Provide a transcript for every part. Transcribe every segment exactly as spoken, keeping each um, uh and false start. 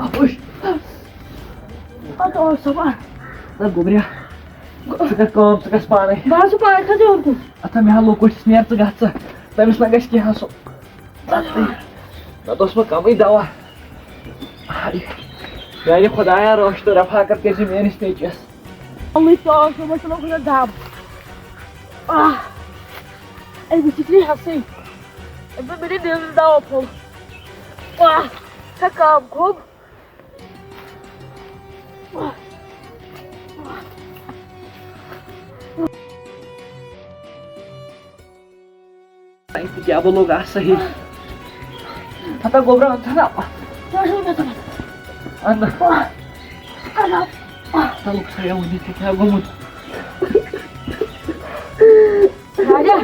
اَپُش۔ پَتہٕ اوس سُہ پَتہٕ۔ نہ گوٚبریا، ژٕ کر کٲم، ژٕ گژھ پانے۔ بہٕ حظ چھُس پانے کھسان ہیوٚر کُن۔ اَتھ ہا مےٚ ہا لوٚگ کوٚٹھِس، نیر ژٕ گژھ ژٕ۔ تٔمِس نہ گژھِ کینٛہہ سُہ۔ نتہٕ اوس مےٚ کمٕے دوا۔ ہاے، میانہِ خدایا، رٲچھ تہٕ رفاقت کٔرۍ زِ میٲنِس نیٚچوِس۔ اللہ تعالیٰ چھُ مےٚ ژھٕنُن کُنہِ دب۔ آہ، أمِس چھِ کرٛیٚہہ ہسٕے۔ أمۍ دوٚپ مےٚ دِ نیٚنٛدٕر دوا پھوٚل۔ آہ، چھا کم کھوٚم؟ تَتہِ کیٛاہ بہٕ لوٚگ اَتھ صحیح۔ ہتا گوٚبرا، اَن تھا نا۔ اَن نا۔ تَلُک سا یہِ ؤنِتھ ژےٚ کیٛاہ گوٚمُت۔ راجا۔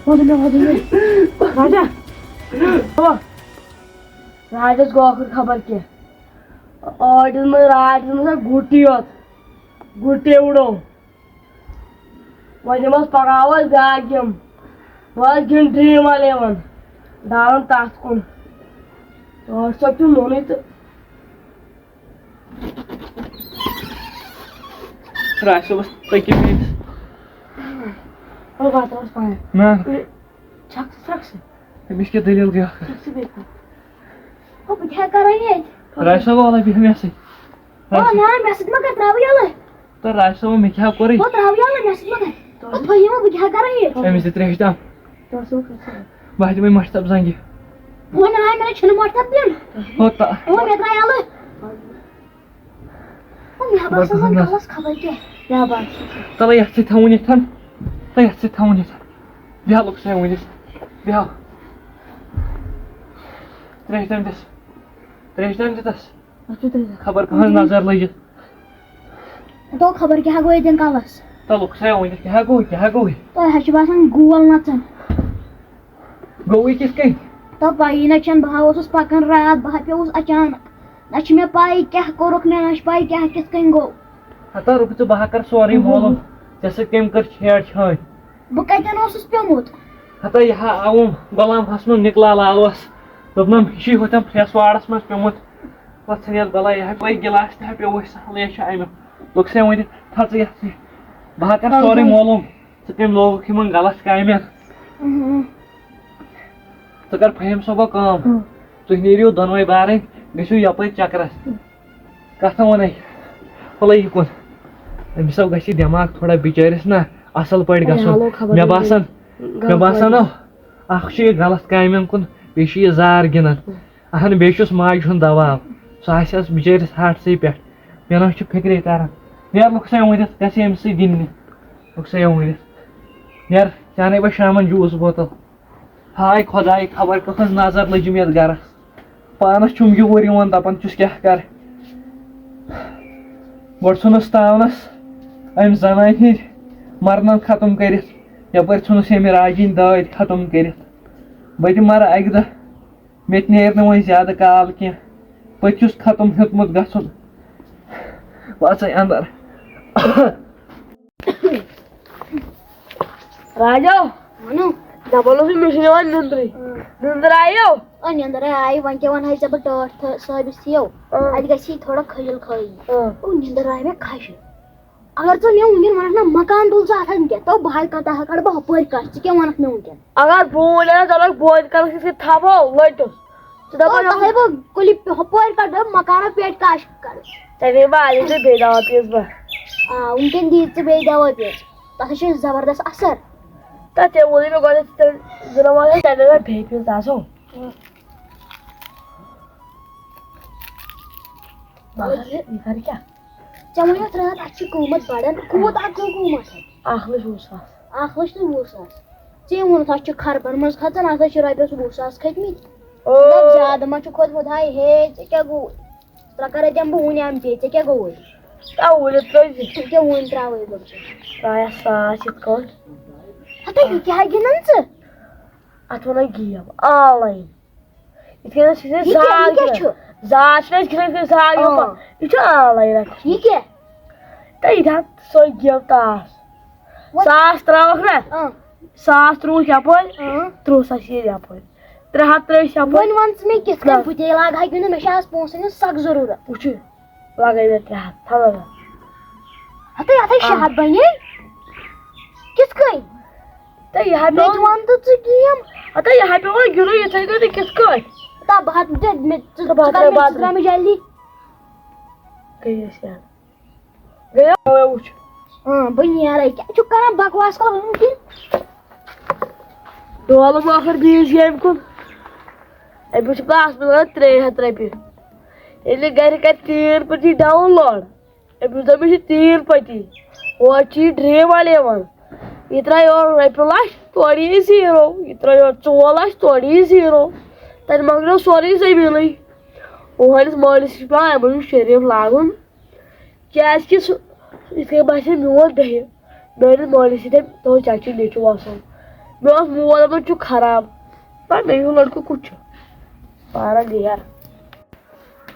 وَدُن مےٚ، وَدُن مےٚ۔ راجا۔ راجَس گوٚو ٲخٕر خبر کیٛاہ۔ ٲٹِس منٛز، راجَس منٛز ہا گُٹی یوت۔ گُٹے وُڑو۔ وۄنۍ دِمس پگاہ اوس بیٛاکھ گیم۔ بہٕ حظ گِنٛد ڈرٛیٖم اَلیوَن۔ ڈالان تَتھ کُن۔ ٲٹھ شیٚتھ چھُ نوٚنُے تہٕ۔ راشد صٲبَس تٔکِو میٛٲنِس۔ او بہٕ ترٛاوَس پانَے۔ نہ۔ چھَکھ ژٕ سرٛکھ سۭتۍ؟ أمِس کیٛاہ دٔلیٖل گٔے ٲخٕر؟ سرٛکھ سۭتۍ بیٚیہِ کانٛہہ۔ او بہٕ کیٛاہ کَرٕ ییٚتہِ؟ راشد صٲب، وَلہٕ بیٚہہ مےٚ سۭتۍ۔ او نہ، مےٚ سۭتۍ مہ کَر، ترٛاوٕے یَلہٕ۔ تہٕ راج صٲب، مےٚ کیٛاہ کوٚرُے؟ ہو، ترٛاو یَلہٕ، مےٚ سۭتۍ مہ کَر۔ ہُتھ پھٔہلِو، بہٕ کیٛاہ کَرٕ یہِ؟ أمِس دِ ترٛیش دام۔ بہٕ ہا دِمَے مۄٹھِ تھپھ زنٛگہِ۔ ہو نہ، مےٚ چھُنہٕ مۄٹھِ تھپھ دیُن۔ ہو تہ۔ ہو، مےٚ ترٛاو یَلہٕ۔ ہو، مےٚ باسان زَن غلط خبر کیٛاہ۔ مےٚ باسان۔ تَلہٕ یَتھ سۭتۍ تھاوُن یَتھ۔ تَلہٕ یَتھ سۭتۍ تھاوُن یَتھ۔ بیٚہہ لوٚگ سا وٕنِس۔ بیٚہہ۔ ترٛیش دام دِس۔ ترٛیش دام دِتَس۔ اَتھ چھُ ترٛیش۔ خبر کانٛہہ ہٕنٛز نظر لٔجِتھ۔ تو خبر کیٛاہ گوٚو ییٚتٮ۪ن کَلَس۔ تَلُک سا ؤنِتھ، کیٛاہ گوٚو، کیٛاہ گوٚو؟ تۄہہِ حظ چھُ باسان گول نَژان۔ گوٚوُے کِتھ کٔنۍ؟ تو پَیی نہ چھَنہٕ، بہٕ ہا اوسُس پَکان راتھ، بہٕ ہا پیوٚوُس اچانک۔ نہ چھِ مےٚ پَے کیٛاہ کوٚرُکھ مےٚ، نہ چھِ پَے کیٛاہ کِتھ کٔنۍ گوٚو۔ ہتا رُک ژٕ، بہٕ ہا کَرٕ سورُے مولوٗم، ژےٚ سۭتۍ کٔمۍ کٔر چھیڑ چھٲنۍ۔ بہٕ کَتٮ۪ن اوسُس پیوٚمُت؟ ہتا یہِ ہا آوُم غلام حسنُن نِکلا لالوَس۔ دوٚپنَم، یہِ چھُے ہُتٮ۪ن پھرٛٮ۪س واڑَس منٛز پیوٚمُت۔ پَتہٕ ژھٕنہِ یَتھ بَلاے، یہِ ہا پَے گِلاس تہِ ہا پیوٚو اَسہِ سہلٕے، یہِ چھُ اَمیُک۔ دوٚپسَے وۄنۍ تھَژٕ یَتھ سۭتۍ۔ بہٕ ہا کَرٕ سورُے مولوٗم، ژٕ کٔمۍ لوگُکھ یِمَن غلط کامٮ۪ن۔ ژٕ کَر فہیم صٲبہ کٲم۔ تُہۍ نیٖرِو دۄنوَے بارٕنۍ، گٔژھِو یَپٲرۍ چَکرَس۔ کَتھ وَنَے؟ ہُلَے یہِ کُن۔ أمِس ہا گژھِ یہِ دٮ۪ماغ تھوڑا بِچٲرِس نا اَصٕل پٲٹھۍ گژھُن۔ مےٚ باسان، مےٚ باسان، اَکھ چھُ یہِ غلط کامٮ۪ن کُن، بیٚیہِ چھُ یہِ زار گِنٛدان۔ اَہَن، بیٚیہِ چھُس ماجہِ ہُنٛد دَباو۔ سُہ آسہِ ہَس بِچٲرِس ہاٹسٕے پٮ۪ٹھ۔ مےٚ نہ چھُ فِکرے تَران۔ نیرٕ لوٚگ سا ؤنِتھ، گژھِ أمِس سۭتۍ گِنٛدنہِ۔ لوٚگ سا ؤنِتھ۔ نیرٕ، ژےٚ اَنے بہٕ شامَن جوٗس بوتل۔ ہاے خۄداے، خبر کٕہٕنٛز نظر لٔجِم یَتھ گَرَس۔ پانَس چھُم یوٗر یِوان، دَپان چھُس کیٛاہ کَرٕ۔ گۄڈٕ ژھُنُس تاونَس أمۍ زَنانہِ ہِنٛدۍ مَرنَن ختم کٔرِتھ، یَپٲرۍ ژھُنُس ییٚمہِ راجہِ ہِنٛدۍ دٲدۍ ختم کٔرِتھ۔ بہٕ تہِ مَرٕ اَکہِ دۄہ۔ مےٚ تہِ نیرِ نہٕ وۄنۍ زیادٕ کال کینٛہہ۔ بہٕ تہِ چھُس ختم ہیوٚتمُت گژھُن۔ وَژَے اَندَر۔ راجو، وَنو۔ دَپان اوسُے، مےٚ چھُنہٕ یِوان نیٚنٛدرٕے۔ اۭں۔ نیٚنٛدٕر آیو؟ آ، نیٚنٛدٕر آیہِ۔ وۄنۍ کیٛاہ وَنہٕ ہَے ژےٚ بہٕ ٹٲٹھ تھٲ-، صٲبِس یِیو؟ اۭں۔ اَتہِ گژھی تھوڑا کھٔجِل خٲہی۔ اۭں۔ او، نیٚنٛدٕر آیہِ مےٚ کھَجہِ۔ اگر ژٕ مےٚ وٕنکٮ۪ن وَنَکھ نہ مکان تُل ژٕ اَتھَن کٮ۪تھ، تو بہٕ ہا کَتھ ہا کَڑٕ بہٕ ہُپٲرۍ کَتھ، ژٕ کیٛاہ وَنَکھ مےٚ وٕنکٮ۪ن؟ اگر بہٕ وٕنۍ اَتھ اَلگ بوزِ کَرَکھ یِتھ کٔنۍ تھَپھ ہو لٔٹِس، ژٕ دَپان او، تۄہے بہٕ کُلہِ پِ-، ہُپٲرۍ کَڑٕ بہٕ مکانَس پٮ۪ٹھ کَش کَڑٕ۔ تَمے بہٕ اَنے ژےٚ بیٚیہِ دَوا پیٖس بہٕ۔ آ، وٕنکٮ۪ن دِیِو ژٕ بیٚیہِ دَوا پیٖس، تَتھ ہَے چھُ زبردست اَثر۔ تَتھ تہِ ووٚنُے مےٚ گۄڈٕنٮ۪تھ، تیٚلہِ زٕ نمبر تَمے مےٚ بیٚیہِ پیٖس آسو۔ بہٕ کَرٕ، یہِ کَرٕ کیٛاہ؟ ژےٚ ووٚنُتھ راتھ، اَتھ چھُ قۭمَتھ بَڑان۔ کوٗتاہ گوٚو قۭمَتھ اَتھ؟ اَکھ لَچھ وُہ ساس۔ اَکھ لَچھ تہٕ وُہ ساس۔ ژےٚ ووٚنُتھ، اَتھ چھُ خربَن منٛز کھژان، اَتھ ہَے چھِ رۄپیَس وُہ ساس کھٔتۍمٕتۍ۔ او۔ مطلب، زیادٕ ما چھُ کھوٚتمُت؟ ہاے ہے، ژےٚ کیٛاہ گوٚوُے؟ ترٛےٚ کَرَے دِمہٕ بہٕ وُنہِ اَمہِ پے، ژےٚ کیٛاہ گوٚوُے؟ تَوٕ ؤلِو ترٛٲوزِ۔ ژےٚ کیٛاہ وُنہِ ترٛاوَے بہٕ ژےٚ؟ ترٛایَس ساس یِتھ کٲٹھۍ۔ ہَتہٕ، یہِ کیٛاہ گِنٛدان ژٕ؟ اَتھ وَنان گیم، آن لاین۔ یِتھ کٔنۍ أسۍ چھِ یہِ کیٛاہ، زال یہِ کیٛاہ گِنٛدان۔ چھُ؟ زال چھِنہٕ أسۍ گِنٛدان، یِتھ کٔنۍ زال یِوان آ۔ پَتہٕ۔ یہِ چھُ آن لاین اَتھ۔ یہِ کیٛاہ؟ تہٕ یہِ تہِ ہا سۄے گیم تاس۔ وۄنۍ ساس ترٛاوَکھ نہ؟ آ۔ ساس ترٛووُکھ یَپٲرۍ، آ۔ ترٛوو سا شیٖر یَپٲرۍ۔ ترٛےٚ ہَتھ ترٛٲوِس یَپٲرۍ۔ وۄنۍ وَن ژٕ مےٚ کِتھ کٔنۍ؟ نہ۔ بہٕ تے لاگہٕ ہا کِنہٕ مےٚ چھِ آز پونٛسَن ہٕنٛز سَخ ضروٗرت۔ وٕچھِو، لَگٲے مےٚ ترٛےٚ ہَتھ، تھاو لَگا۔ ہَتَے، ہَتَے، آ۔ شےٚ ہَتھ بَنے۔ کِتھ کٔنۍ؟ تہٕ یہِ ہا مےٚ پیوٚو تہِ وَن تہٕ ژٕ کِہیٖنۍ۔ ہَتَے، یہِ ہا پیوٚو وۄنۍ گِنٛدُن یِتھَے کٔنۍ، تہٕ کِتھ کٔنۍ؟ تہٕ بہٕ ہَتھ دِ مےٚ، ژٕ، تہٕ بہٕ ژٕ ہَتھ کَر مےٚ، ترٛاوٕ ژٕ ترٛاو مےٚ جلدی۔ گٔیَس یَتھ۔ گٔیو؟ اَوَے وٕچھ۔ اۭں، بہٕ نیرَے۔ کیٛاہ چھُکھ کَران بکواس کَران وٕنکٮ۪ن؟ ڈولہٕ مۄخر بیٚیِس ییٚمہِ کُن۔ أمِس چھُ گاسہٕ مِلان ترٛےٚ ہَتھ رۄپیہِ۔ ییٚلہِ گَرِ کَرِ تیٖر پٲٹھۍ download، أمِس دوٚپ مےٚ چھِ تیٖر پٔتی، ہورٕ چھِ یہِ dream eleven، یہِ ترٛایہِ یورٕ رۄپیہِ لَچھ، تورٕ یی zero، یہِ ترٛایہِ یورٕ ژور لَچھ، تورٕ یی zero، تَتہِ مۄکلیو سورُے زٔمیٖنٕے۔ وۄنۍ ہٲنِس مٲلِس چھِ پٮ۪وان اَمہِ موٗجوٗب شریٖف لاگُن، کیٛازِکہِ سُہ یِتھ کٔنۍ باسہِ میون بیٚہہِ، میٛٲنِس مٲلِس سۭتۍ تُہُنٛد چاچی نیٚچوٗ آسُن۔ مےٚ اوس مول دَپان چھُ خراب، مگر مےٚ ہیوٗ لٔڑکہٕ کُس چھُ؟ پارا گٔیار۔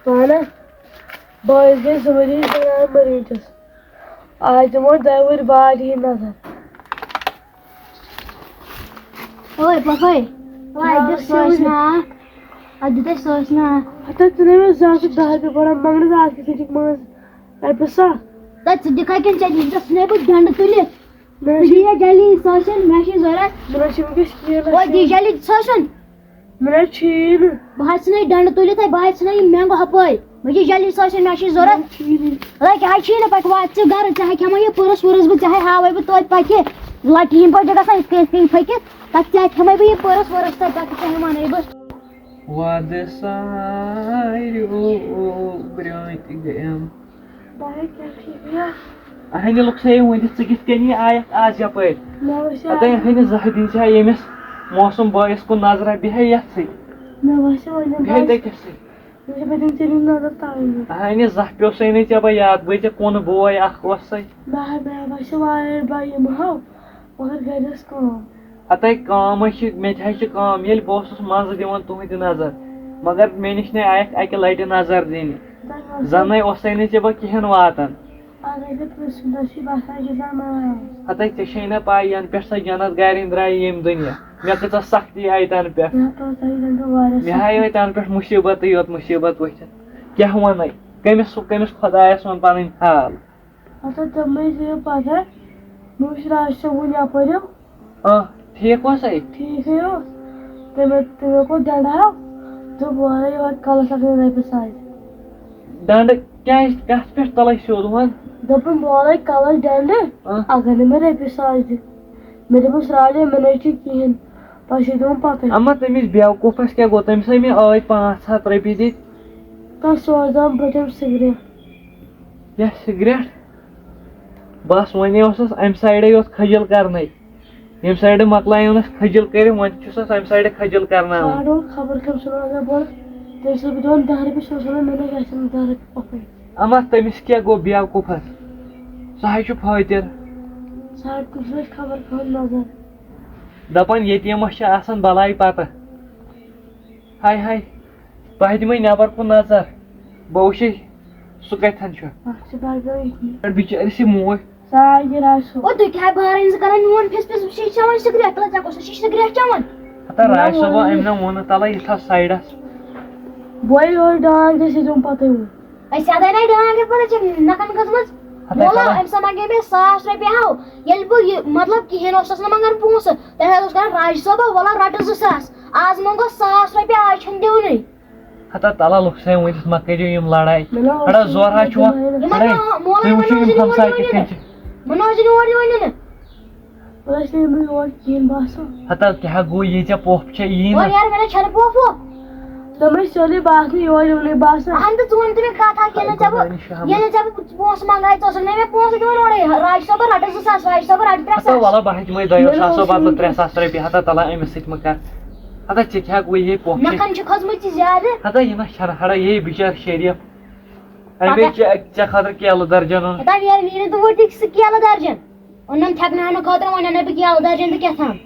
پانہ بٲیِس گٔے زٕ ؤری زنان مٔرمٕتِس۔ آز دِمو دۄیہِ ؤرۍ بعد یہِ نظر۔ اوے پۄپھے، اوے، اَتہِ دِ سوچنا اکھ۔ اَتہِ دِ تۄہہِ سوچنا اکھ۔ ہتا ژٕ نے مےٚ زانٛہہ سُہ دَہ رۄپیہِ بَران منٛگنَس، آز کِتھ کٔنۍ چھِکھ منٛز رۄپیہِ ساس؟ تَتہِ ژٕ دِکھا کِنہٕ ژےٚ دِتھ ژٕ نے بہٕ ڈنٛڈٕ تُلِتھ؟ مےٚ ژٕ چھِ دِیا جلدی سوچن، مےٚ چھِ ضوٚرَتھ۔ مےٚ چھِ وٕنکیٚس کِہیٖنۍ اوے، دِ نصیٖب۔ جلدی سوچن۔ مےٚ نہ حظ چھُیی نہٕ۔ بہٕ حظ ژھٕنے ڈنڈٕ تُلِتھ، بہٕ حظ ژھٕنے یہِ مٮ۪نٛگہٕ ہُپٲرۍ۔ مےٚ چھِ جلدی سوچن، مےٚ چھِ ضوٚرَتھ۔ مےٚ چھُیی نہٕ۔ وَلہٕ کیٛاہ حظ چھُیی نہٕ، پَتہٕ وات ژٕ گَرٕ، ژےٚ ہا کھٮ۪مَے یہِ پٔرٕس ؤرٕس بہٕ، ژےٚ ہا ہاوَے بہٕ توتہِ پَکہِ۔ لَٹہِ ہِنٛدۍ پٲٹھۍ چھِ گژھان یِتھ کٔنۍ، یِتھ کٔنۍ پھٔکِتھ۔ پَتہٕ ژےٚ ہا کھٮ۪مَے بہٕ یہِ پٔرٕس ؤرٕس، تَتہِ پَتہٕ ژےٚ ہا وَنَے بہٕ۔ وعدٕ ساروِیو برٛونٛہہ تہِ گٔیم۔ بہٕ ہا کیٛاہ چھُ یہِ؟ اہنہِ لُکھ چھے ؤنِتھ، ژٕ کِتھ کٔنی آیَکھ آز یَپٲرۍ؟ مےٚ وٕچھ ہَتَے اہنہِ زاہدٕنۍ چھا ییٚمِس موسم بٲیِس کُن نظرہ بیٚہے یَتھ سۭتۍ۔ مےٚ باسیٚو وۄنۍ بیٚہے باسہِ تٔکِس سۭتۍ۔ مےٚ چھِ پَتہٕ تٔمۍ ژےٚ نیُن نظر تَوَے مےٚ۔ اہنہِ زاہ پیوٚو سَے نہٕ ژےٚ بہٕ یاد، بہٕ ژےٚ کُن بوے اَکھ اوس سَے۔ بہٕ ہا، مےٚ ہا باسیٚو وارٕ بہٕ یِمہٕ ہاو، مگر گَرِ ٲس کٲم۔ ہَتَے کٲم حظ چھِ، مےٚ تہِ حظ چھِ کٲم، ییٚلہِ بہٕ اوسُس منٛزٕ دِوان تُہٕنٛدِ نظر، مگر مےٚ نِش نے آیَکھ اَکہِ لَٹہِ نظر دِنہِ۔ تۄہہِ ما زَنَے اوسَے نہٕ ژےٚ بہٕ کِہیٖنۍ واتان۔ اَدٕ اگر تُہۍ سُہ نصیٖب آسہِ ہا، یہِ زَن آز۔ ہَتَے ژےٚ چھے نہ پَے، یَنہٕ پٮ۪ٹھ سۄ جنت گارِنۍ درٛایہِ ییٚمہِ دُنیا، مےٚ کۭژاہ سختی آیہِ تَنہٕ پٮ۪ٹھ۔ مےٚ ہا تُل تۄہہِ زَن پیوٚو واریاہ مےٚ ہا سختی۔ یِہوٚے تَنہٕ پٮ۪ٹھ مُصیٖبتٕے یوت مُصیٖبت وٕچھِتھ۔ کیٛاہ وَنَے؟ کٔمِس، کٔمِس خۄدایَس وَن پَنٕنۍ حال؟ ہَتہٕ تِمَے زٕ پَتہ، مےٚ وٕچھ راتھ صُبحُن یَپٲرۍ یِم۔ آ، ٹھیٖک اوسَے؟ ٹھیٖکھٕے اوس۔ تٔمۍ، تٔمۍ کوٚر ڈنٛڈٕ ہاو، دوٚپ، "وَلہٕ یورٕ کَلَس لَگن رۄپیہِ ساس۔" ڈنٛڈٕ کیٛازِ، کَتھ پٮ۪ٹھ تَلَے سیوٚد وَن؟ دوٚپُن، "بہٕ والَے کَلَس ڈنٛڈٕ، آ۔ اگر نہٕ مےٚ رۄپیہِ ساس دِکھ۔" مےٚ دوٚپمَس، "راجا، مےٚ نہ حظ چھُ کِہیٖنۍ، پَتہٕ چھِ دِوان پَتہٕ۔" اَما تٔمِس بیوقوٗفَس کیٛاہ گوٚو؟ تٔمِس ہے مےٚ ٲدۍ پانٛژھ ہَتھ رۄپیہِ دِتۍ۔ تَس سوزان بہٕ تٔمۍ سِگریٹ۔ کیٛاہ سِگریٹ؟ بَس وۄنۍ اوسُس اَمہِ سایڈَے یوت خٔجِل کَرنَے۔ ییٚمہِ سایڈٕ مۄکلایو نہٕ خٔجِل کٔرِتھ، وۄنۍ چھُسَس اَمہِ سایڈٕ خٔجِل کَرناوان۔ ساڑ اوس خبر کٔمۍ سُنٛد آسان بوٚڑ۔ تٔمۍ چھُس بہٕ دِوان دَہ رۄپیہِ، سُہ اوس وَنان، "مےٚ نہ گژھن دَہ رۄپیہِ پَپھَے۔" اَما تٔمِس کیٛاہ گوٚو بیوقوٗفَس؟ سُہ حظ چھُ فٲطر۔ ساڑ کُنہِ سُنٛد خبر کَہَن نظر۔ دَپان ییٚتیٖمَس چھِ آسان بَلاے پَتہ۔ ہاے ہاے، بہٕ دِمَے نٮ۪بر کُن نظر، بہٕ وٕچھے سُہ کَتٮ۪ن چھُ۔ اَکھ چھِ بَغٲر ییٚتہِ۔ پٮ۪ٹھ بِچٲرِس یہِ موج۔ ساے یہِ راے سُہ۔ او، تُہۍ کیٛاہ بارٕنۍ زٕ کران میون پھِس پھِس؟ بہٕ چھُس چٮ۪وان سِگریٹ، تَلہٕ ژےٚ کۄس چھِ سِگریٹ چٮ۪وان؟ ہتا راے صٲبا، أمۍ نہ ووٚن نہٕ تَلَے یِتھ تھاو سایڈَس۔ بوے، یورٕ ڈانٛگ گژھِ دیُن پَتہٕ وۄنۍ۔ أسۍ سیادے نَے ڈانٛگ یَتھ پَتہٕ چھِ نَکھَن کھٔژمٕژ۔ ہتا وَلہ، چلو۔ أمۍ سا منٛگے مےٚ ساس رۄپیہِ ہاو۔ ییٚلہِ بہٕ یہِ، مطلب، کِہیٖنۍ اوسُس نہٕ منٛگان پونٛسہٕ، تَمہِ ساتہٕ اوس کران، "راج صٲبا، وَلہ رَٹہٕ زٕ ساس۔" آز منٛگو ساس رۄپیہِ، آز چھُنہٕ دِونٕے۔ ہتا تَلہ لُکھ سٕے ؤنِتھ مہ کٔرِو یِم لڑاے۔ مےٚ نہ اوس ہڑا نہٕ زورٕ ہا یِمن چھُوا؟ دۄہن۔ یِمن ہڑا نہ، مولا تُہۍ یِمن وٕچھِو اوس یِم نہٕ ہمساے یِوان کِتھ کٔنۍ ؤنِتھ۔ چھِ۔ یِمن اوس نہٕ یور یِوان نِنہٕ۔ بہٕ ٲسۍ نہٕ یِمن یور کِہیٖنۍ باسان۔ ہتا تہِ ہا گوٚو یہِ ژےٚ پوٚپھ چھےٚ یی نہ۔ اور یار، مےٚ نہ چھَنہٕ پوٚپھ ووٚپھ۔ تِمَے سیوٚدُے باسنہٕ یور یِونٕے باسان۔ اہن تہٕ ژٕ وَن تہٕ مےٚ کَتھ اَکھ، ییٚلہِ نہٕ ژےٚ بہٕ، ییٚلہِ نہٕ ژےٚ بہٕ پونٛسہٕ منٛگہٕ ہا، ژٕ اوسُکھ نہ مےٚ پونٛسہٕ دِوان اورَے۔ راج صٲبَن رَٹہٕ زٕ ساس، راج صٲبَن رَٹہٕ ترٛےٚ ساس۔ ہتا وَلہ بہٕ ہا دِمَے دۄیو مےٚ نہ ساسو اوس بدلہٕ یِوان۔ ترٛےٚ ساس رۄپیہِ، ہتا تَلہ أمِس سۭتۍ مہٕ کَر۔ ہتا ژےٚ کیٛاہ گوٚو یہِ پوٚپھ چھِ؟ نَکھَن چھِ کھٔژمٕژ یہِ زیادٕ۔ ہتا یہِ نہ چھَنہٕ ہڑا یے بِچار شریٖف۔ أمۍ پَتہ ہے ژےٚ، ژےٚ خٲطرٕ کیلہٕ درجن اوٚن۔ ہتا مےٚ، مےٚ نہٕ توٗرۍ تہِ سُہ کیلہٕ درجن۔ اوٚنُم تھٮ۪کناونہٕ خٲطرٕ، وۄنۍ اَنَے بہٕ کیلہٕ درجن تہٕ کیٛاہ تھام۔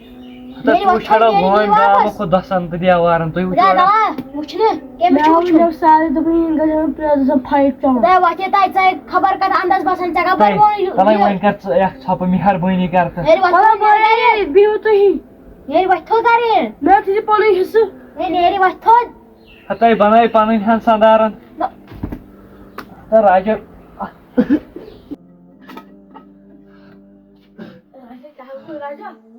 تہٕ ییٚلہِ تُہۍ وۄتھو، وٕچھو نا نیرِ لون واپس۔ گامُک خۄدا سَن تہٕ دیوارَن، تُہۍ وٕچھو خۄدا نا۔ دَوا، وٕچھنہٕ، کٔمِس مےٚ چھُ آو وٕچھُن؟ یہِ سارے دوٚپُن، یِم گژھن پرٛٮ۪تھ دۄہ fight چٮ۪وان۔ خۄدا وۄتھِ تَتہِ ژَے خبر کَتھ اَندَز بَسان، ژےٚ کَپٲرۍ تَلے، ووٚن یہِ؟ تَلے یہِ وۄنۍ کَر ژٕ اَکھ ژھۄپہٕ، مہربٲنی کَر تہٕ۔ ییٚلہِ وۄتھو، وَلہٕ نیرِ وۄنۍ گَرِ۔ ییٚلہِ بِہِو تُہی۔ ییٚلہِ وۄتھو گَرِ۔ مےٚ تھٲیزِ پَنُن تۄہہِ بنٲے پنٕنۍ ہن سندارن۔ نہ۔ تہٕ راجا۔ راجا، کیٛاہ گوٚو راجا؟